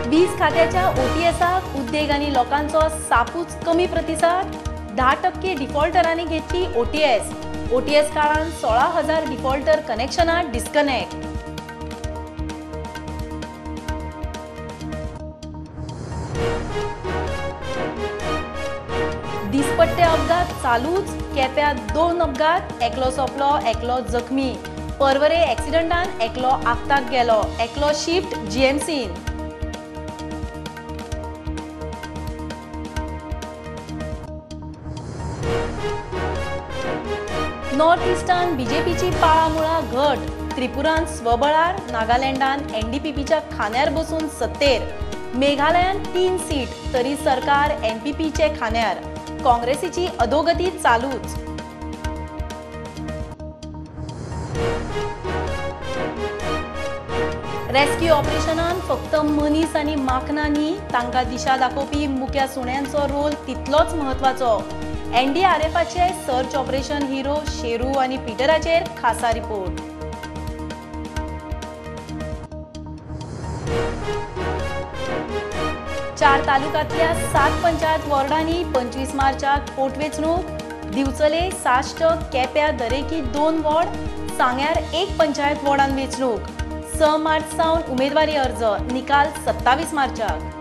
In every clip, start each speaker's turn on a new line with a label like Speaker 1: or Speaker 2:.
Speaker 1: वीज खात्याच्या ओटीएसाक उद्देग आनी लोकांचो सापूच कमी प्रतिसाद. 10% डिफॉल्टरांनी घेतली ओटीएस. ओटीएस काळान 16,000 डिफॉल्टर कनेक्शनां डिस्कनेक्ट. दिसपट्टे अपघात चालूच. केप्यात 2 अपघात, एकलो सोंपलो, एकलो जखमी. पर्वरे एक्सिडंटान एकलो आपताक गेलो, एकलो शिफ्ट जीएमसीन. नॉर्थ इस्टान बीजेपीची पाळामुळां घट. त्रिपुरान स्वबळार, नागालँडान एनडीपीपीच्या खांद्यार बसून सत्तेर. मेघालयान 3 सीट तरी सरकार एनपीपीचे खांद्यार. काँग्रेसीची अधोगती चालूच. रेस्क्यू ऑपरेशनान फक्त मनीस आनी माखनां न्ही, तांकां दिशा दाखोवपी मुक्या सुण्यांचो रोल तितलोच म्हत्वाचो. एनडीआरएफाचे सर्च ऑपरेशन हिरो शेरू आनी पीटराचेर खासा रिपोर्ट. चार तालुक्यांतल्या 7 पंचायत वॉर्डांनी 25 मार्चाक पोटवेंचणूक. दिवचले, साश्ट, केप्यां दरेकी 2 वॉर्ड, सांग्यार 1 पंचायत वॉर्डान वेंचणूक. 6 मार्च सावन उमेदवारी अर्ज, निकाल 27 मार्चाक.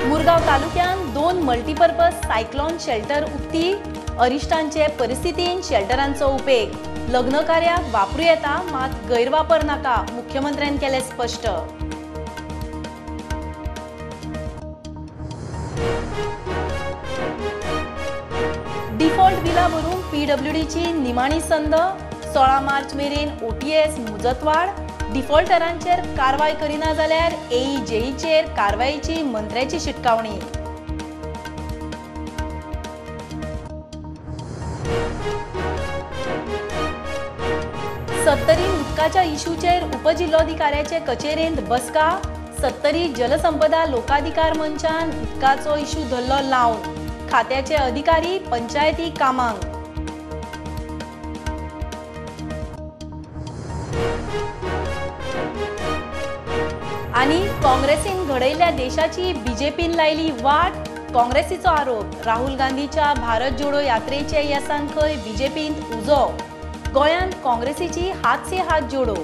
Speaker 1: मुरगांव तालुक्यान 2 मल्टीपर्पज सायक्लॉन शेल्टर उक्ती. अरिश्टांचे परिस्थितीन शेल्टरांचो उपेग. लग्नकार्याक वापरू येता, मात गैरवापर नाका, मुख्यमंत्र्यान केलें स्पश्ट. डिफॉल्ट बिलां भरूंक पीडब्ल्यूडीची निमाणी संद. 16 मार्च मेरेन ओटीएस मुजतवाड. डिफॉल्टरांचेर कारवाय करिना जाल्यार एईजेईचेर कारवायेची मंत्र्याची शिटकावणी. सत्तरी उदकाच्या इशूचेर उपजिल्लोधिकाऱ्याचे कचेरेंत बसका. सत्तरी जलसंपदा लोकाधिकार मंचान उदकाचो इशू धरलो लावन. खात्याचे अधिकारी पंचायती कामांक. आनी काँग्रेसीन घडयल्ल्या देशाची बीजेपीन लायली वाट. काँग्रेसीचो आरोप. राहुल गांधीच्या भारत जोडो यात्रेचे येसान खंय बीजेपींत उजो. गोंयांत काँग्रेसीची हात से हात जोडो.